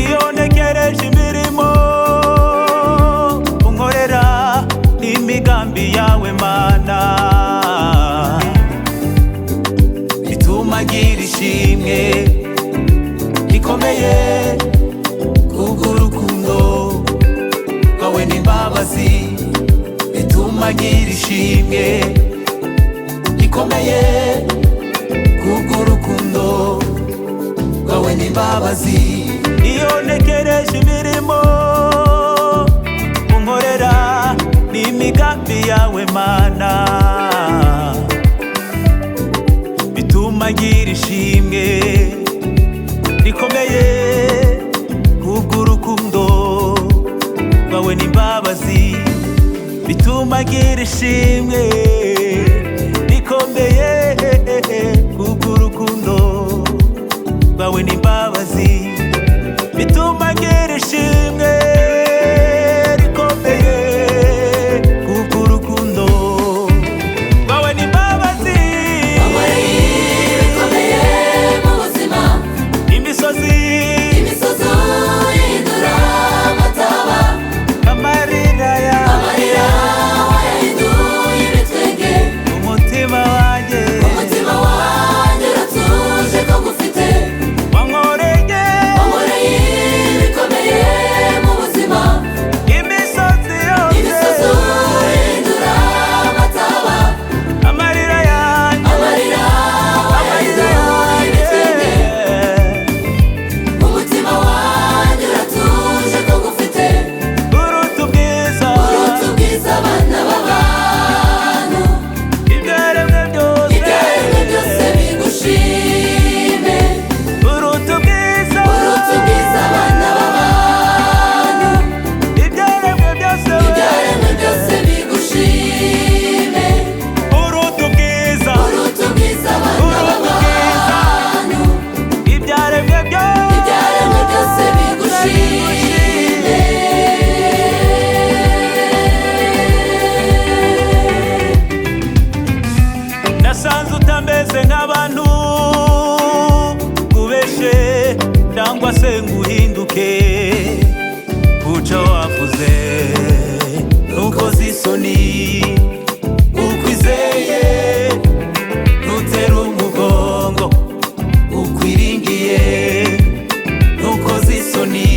Iyo ntekereje imirimo unkorera n'imigambi yawe Mana, bituma ngira ishimwe rikomeye kubw'urukundo rwawe n'imbabazi, bituma ngira ishimwe rikomeye kubw'urukundo rwawe n'imbabazi. Iyo ntekereje imirimo unkorera n'imigambi yawe Mana, bituma ngira ishimwe rikomeye kubw'urukundo rwawe n'imbabazi, bituma ngira ishimwe rikomeye kubw'urukundo rwawe n'imbabazi, bituma ngira ishimwe rikomeye kubw'urukundo rwawe n'imbabazi. Wankoreye ibikomeye mu buzima. Imisozi, Imisozi uhindura amataba. Amarira ya Amarira wayahinduye ibitwenge. Umutima wanjye, Umutima wanjye uratuje ko ngufite. Wankoreye, Wankoreye ibikomeye mu buzima. Imisozi yose, Imisozi uhindura amataba. Amarira yanjye, Amarira amarira wayahinduye ibitwenge. yanjye, Umutima wanjye uratuje ko ngufite. Uruta ubwiza, Uruta ubwiza abana b'abantu. Ibyaremwe byose, Ibyaremwe byose bigushime. Uruta ubwiza, Uruta ubwiza abana b'abantu. Ibyaremwe byose, Ibyaremwe byose bigushime. Uruta ubwiza, Uruta ubwiza abana Uruta ubwiza, b'abantu. Ibyaremwe byose, Ibyaremwe byose bigushime. Nasanze utameze nk'abantu ngubeshe cyangwa se nguhinduke kuco wavuze nukoze isoni, ukwizeye ntutera umugongo ukwiringiye, nukoze isoni,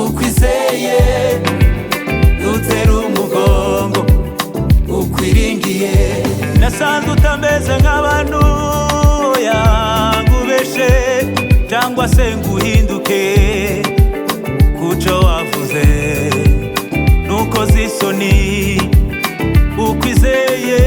ukwizeye ntutera umugongo ukwiringiye. Nasanze utameze nk'abantu yangubeshe cyangwa se nguhinduke kuco wavuze nukoze isoni, ukwizeye.